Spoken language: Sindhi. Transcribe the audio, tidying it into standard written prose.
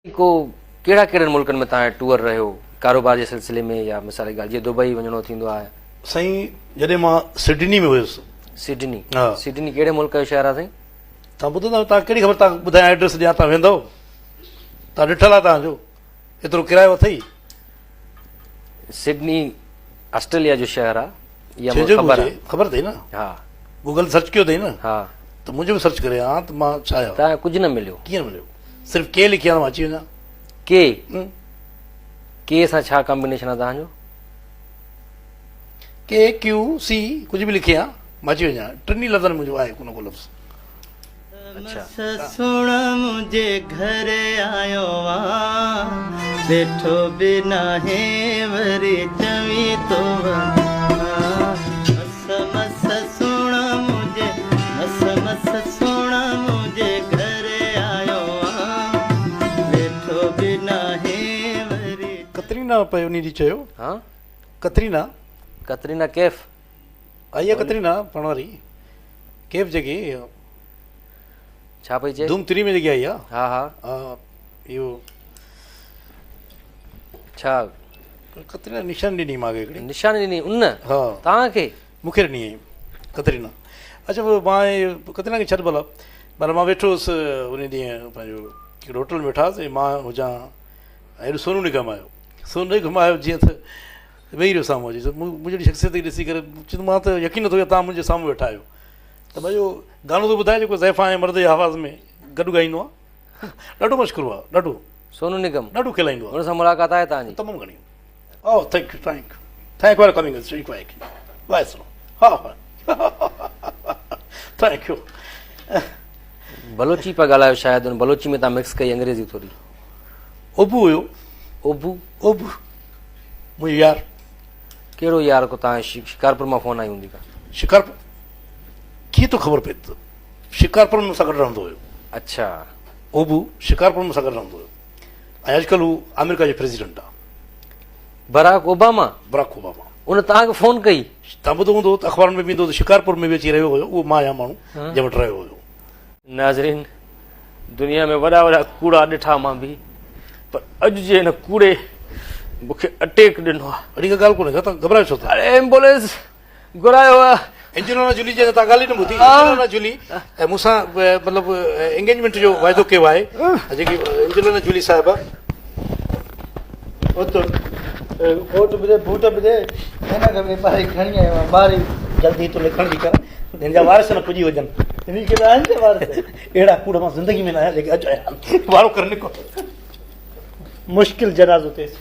ڪو ڪهڙا ڪهڙن ملڪن ۾ توهان جو ٽوئر رهيو ڪاروبار جي سلسلي ۾ يا مثال جي ڳالهه جيئن دبئي وڃڻو ٿيندو آهي. سائين جڏهن مان سڊني ۾ هيس. سڊني ها. سڊني ڪهڙي ملڪ جو شهر آهي سائين؟ توهان ٻڌندا توهان ڪهڙي خبر توهان ٻڌايان ايڊريس ڏيان توهان ويندؤ توهان ڏٺل آهي توهان جو ايترو ڪرايو اٿئي. سڊني آسٽريليا جو شهر آ اها مون کي خبر آ. خبر اٿئي نه؟ ها. گوگل سرچ ڪيو اٿئي نه؟ ها. ته منهنجو به سرچ ڪري ها ته مان ڇا آهيان. توهان کي ڪجهه نه مليو. ڪيئن نه مليو؟ صرف ڪي لکي ها ته مان اچي وڃان. ڪي؟ ڪي سان ڇا ڪمبينيشن آ توهان جو؟ ڪي ڪيو سي ڪجهه به لکي ها مان اچي وڃان. ٽنهي لفظن ۾ منهنجو آهي ڪو نه ڪو لفظ. اڇا. سسڻ منهنجي گهر آيو آ ويٺو به ناهي وري چوين ٿو وڃان مس مس سهڻا منهنجي مس مس سهڻا منهنجي گهر آيو آ ويٺو به ناهي وري. ڪترينا پئي انهي ڏينهن چيو. ها. ڪترينا. ڪترينا ڪيف. آئي آ ڪترينا پاڻ واري ڪيف جيڪي ڇا پئي چئي؟ ڌوم 3 ۾ جيڪي آئي آ. ها ها. ها اهو ڇا ڪترينا نشان ڏني مان کي هڪڙي. نشان ڏني ان؟ ها. توهان کي؟ مون کي ڏني ڪترينا. اڇا پوء مان ڪترينا کي ڇڏ ڀلا. پر مان ويٺو هوس ان ڏينهن پنهنجو هڪڙي هوٽل ۾ ويٺا هئاسين مان هجان ۽ سونو نگم آيو. سونو نگم آيو جيئن ته ويهي رهيو سامهون اچي مون جهڙي شخصيت کي ڏسي ڪري چيو مان ته يقين نٿو ڪيان توهان منهنجي سامهون ويٺا آهيو ته ڀائي اهو گانو ٿو ٻڌائي جيڪو زائفان ۽ مرد جي آواز ۾ گڏ ڳائيندو آهي ڏاڍو مشڪور آهي ڏاڍو سونو نگم ڏاڍو کلائيندو آهي ان سان ملاقات آهي توهان جي تمام گهڻي او thank you thank you thank for coming thank you voice ها ها thank you Balochi پيا ڳالهايو شايد ان بلوچي ۾ توهان مڪس ڪئي انگريزي ٿوري اوبو هيو اوبو اوبو منهنجو يار. ڪهڙو يار ڪو تان شڪارپور مان فون آئي هوندي ڪا. شڪارپور ڪيئن ٿو خبر پئي ته شڪارپور ۾ مون سان گڏ رهندو هيو. اڇا. اوبو شڪارپور ۾ مون سان گڏ رهندو هيو ۽ اڄڪلهه هو آمريڪا جو پريزيڊنٽ آ. Barack Obama. Barack Obama. ان توهان کي فون ڪئي. توهان ٻڌو هوندو ته اخبارن ۾ به ايندو هو ته شڪارپور ۾ به اچي رهيو هيو اهو مان آهيان ماڻهو جنهن وٽ رهيو هيو. ناظرين دنيا ۾ وڏا وڏا ڪوڙا ڏٺا مان به پر اڄ جي هن ڪوڙي مون کي اٽيڪ ڏنو آهي. اهڙي ڪا ڳالهه ڪونهي ڪا تان گهٻرايو ڇو ٿا. اڙي ايمبولينس گهرايو آ. انجلينا جولي جي تان ڳالهه ئي نه ٻڌي انجلينا جولي ۽ مون سان مطلب انگيجمينٽ جو واعدو ڪيو آهي جيڪي انجلينا جولي صاحبه ات ڪوٽ به ڏي بوٽ به ڏي عينڪ به ڏي ٻاري کڻي آيو آهيان ٻاري جلدي تون لکڻ جي ڪر هن جا وارث نه پڄي وڃن. هن کي ته آهن ڇا وارث. اهڙا ڪوڙ مان زندگي ۾ نه آيا جيڪي اڄ آيا آهن. وارو ڪر نڪو. مشڪل جنازو ٿيس.